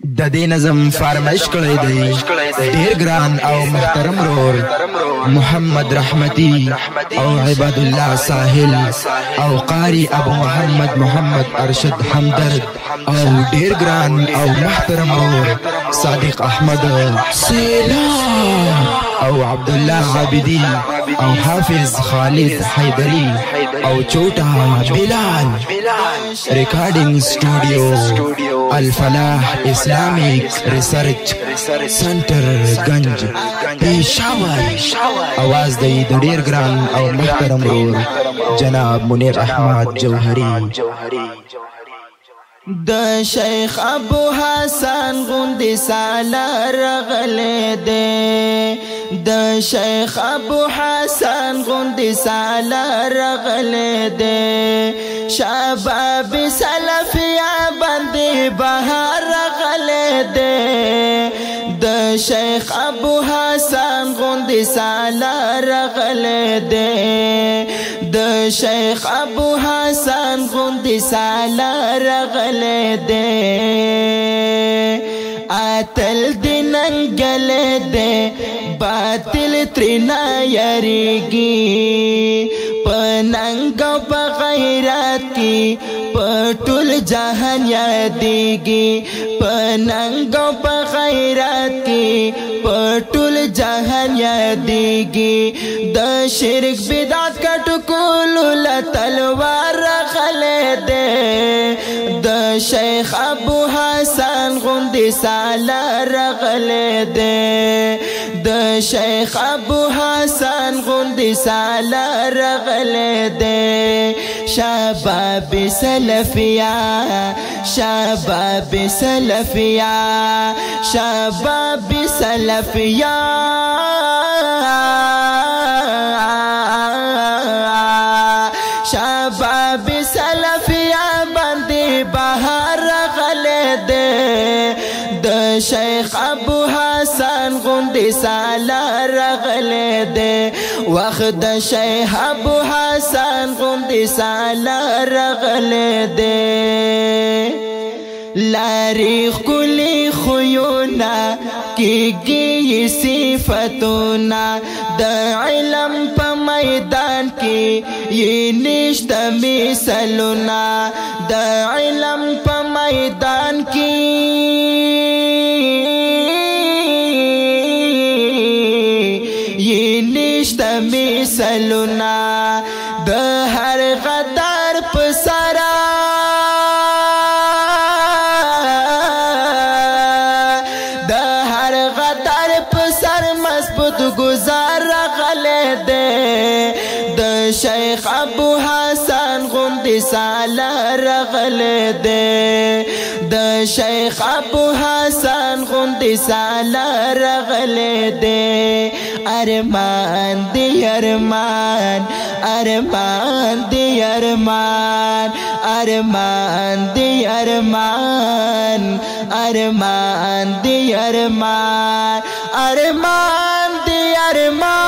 د دې نظم فرمایش کړی دی ډیر ګران او محترم رور محمد رحمتي او عباد الله ساحل او قاری ابو محمد محمد ارشد همدرد او ډیر ګران او محترم رور صادق احمد سیلاب او عبد الله عابدی او حافظ خالد حیدری او چوټا بلال. ریکارډینګ سټوډیو الفلاح اسلامیک ریسرچ سنټر گنج پېښور. اواز دی د ډیر ګران او محترم رور جناب منیر احمد جوهری. د شیخ ابو حسن غوندې سالار راغلی دی، د شیخ ابو حسن غوندې سالار راغلی دی، شباب سلفیا باندې بهار راغلی دی، د شیخ ابو حسن غوندې سالار راغلی دی، د شیخ ابو حسن غوندې سالار راغلی دی. اتل دی ننګلی دی، باطل ترېنه یریږي، په ننګ او په غیرت کې په ټول جهان یادېږي، په ننګ او په غیرت کې په ټول جهان یادېږي. د شرک بدعت کټ کولو له تلوار راغلی دی، د شیخ ابو حسن غوندې سالار راغلی دی، د شیخ ابو حسن غوندې سالار راغلی دی. شباب سلفیا، شباب سلفیا، شباب سلفیا، شباب سلفیا باندې بهار راغلی دی، د شیخ ابو حسن غوندې سالار راغلی دی، وخت د شیخ ابو حسن غوندې سالار راغلی دی. لارې ښکلي خویونه کېږي صفتونه، د علم په میدان کې یې نشته مثلونه، د علم په میدان کې یې نشته مثلونه، د هر غدار په سره، د هر غدار په سر مضبوط گزار راغلی دی، د شیخ ابو حسن غوندې سالار راغلی دی، د شیخ ابو حسن غوندې سالار راغلی دی. ارمان دی ارمان، ارمان دی ارمان، ارمان دی ارمان، ارمان دی ارمان، ارمان دی ارمان.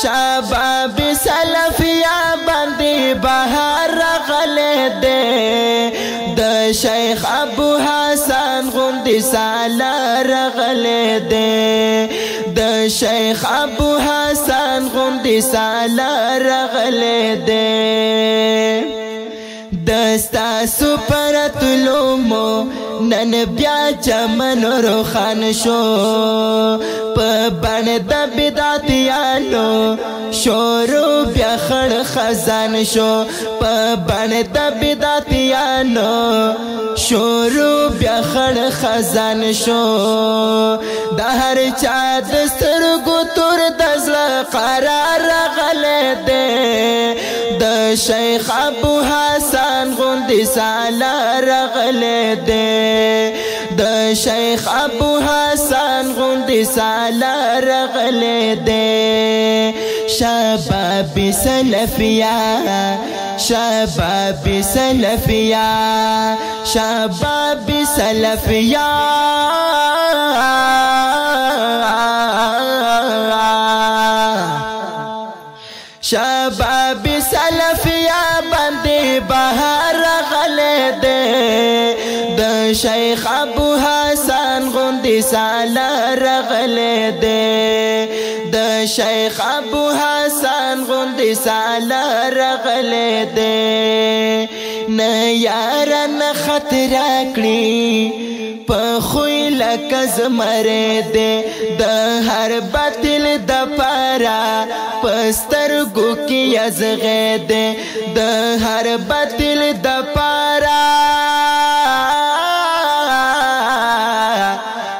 شباب سلفیا باندې بهار راغلی دی، د شیخ ابو حسن غوندې سالار راغلی دی، د شیخ ابو حسن غوندې سالار راغلی دی. د ستاسو پر تلو مو نن بیا چمن روښان شو، په بڼ د بدعتیانو شورو بیا خړ خزان شو، په بڼ د بدعتیانو شورو بیا خړ خزان شو. د هر چا د سترګو تور د زړه قرار راغلی دی، د شیخ ابو حسن غوندې سالار راغلی دی، د شیخ ابو حسن غوندې سالار راغلی دی. شباب سلفیا، شباب سلفیا، شباب سلفیا، شباب سلفیا باندې بهر راغلی دی، د شیخ ابو حسن غوندې سالار راغلی دی، د شیخ ابو حسن غوندې سالار راغلی دی. نه یاره نه خطر کړي په خوی لکه زمری دی، د هر باطل د پاره په سترګو کې ازغی دی، د هر باطل د پاره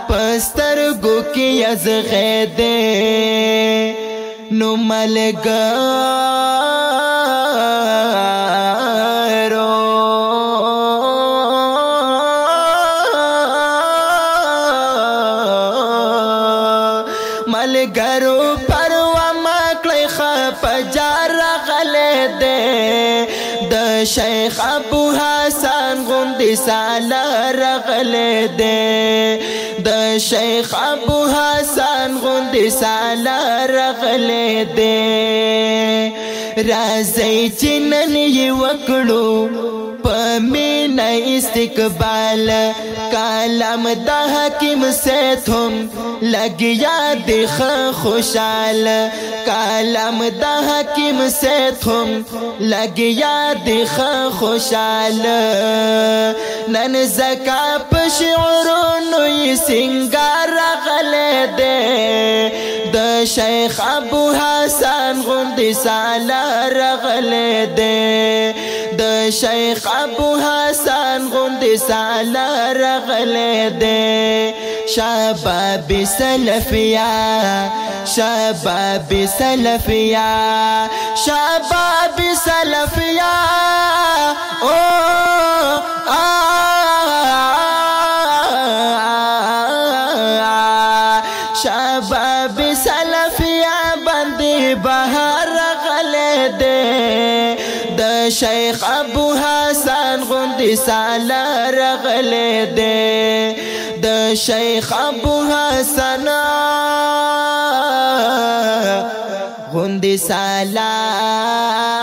په سترګو کې ازغی دی. نو ملګرو ملګرو پروا مکړئ، خپه جار راغلی دی، د شیخ ابو حسن غوندې سالار راغلی دی، د شیخ ابو حسن غوندې سالار راغلی دی. راځئ چې نن یې وکړو په مینه استقبال، کلام د حکیم سیت هم لګیا دی ښه خوشحال، کلام د حکیم سیت هم لګیا دی ښه خوشحال. نن زکا په شعرونو یې سینګار راغلی دی، د شیخ ابو حسن غوندې سالار راغلی دی، د شیخ ابو حسن غوندې سالار راغلی دی. شباب سلفیا، شباب سلفیا، شباب سلفیا، او شباب سلفیا باندې بهر راغلی دی، د شیخ ابو حسن غوندې سالار راغلی دی، د شیخ ابو حسن غوندې سالار.